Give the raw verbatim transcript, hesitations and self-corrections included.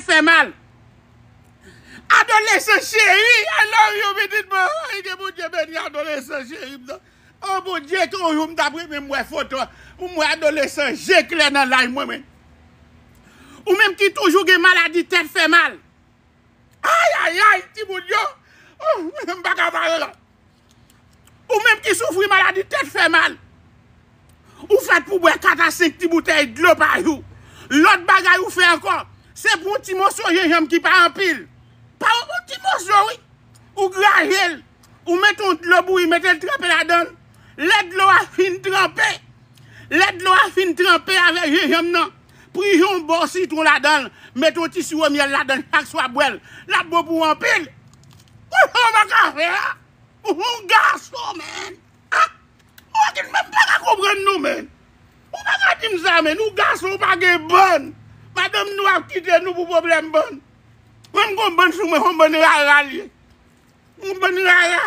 Fè mal. Adolesan cheri, I love you, pitit mwen. Ay, ke Bondye beni adolesan cheri m nan. Oh, Bondye, ke yon jou m t ap renmen m wè foto, pou m wè adolesan je klè nan live mwen, men. Ou menm ki toujou gen maladi tèt fè mal. Ay, ay, ay, timoun yo. Oh, m pa ka pale la. Ou menm ki soufri maladi tèt fè mal. Ou fèt pou bwè kat a senk ti boutèy dlo pa jou. Lòt bagay ou fè ankò, se pran yon ti moso jenjanm ki pa anpil. Pa yon ti moso, wi. Ou graje l. Ou mete yon dlo bouyi, mete l tranpe ladan l. Lè dlo a fin tranpe, lè dlo a fin tranpe avèk jenjanm nan, pri yon bò sitwon ladan l, mete yon ti siwo myèl ladan l, chak swa bwè l. L ap bon pou ou anpil. Ou pa ka fè a. Ou yon gason, men. Ah! Ou ki menm pa ka konprann nou, men. Ou pa ka di m sa, men. Ou gason, ou pa gen bann. Madanm nou ap kite nou pou pwoblèm bann. Mwen, m gon bann sou mwen, yon bann rara l ye. Yon bann rara.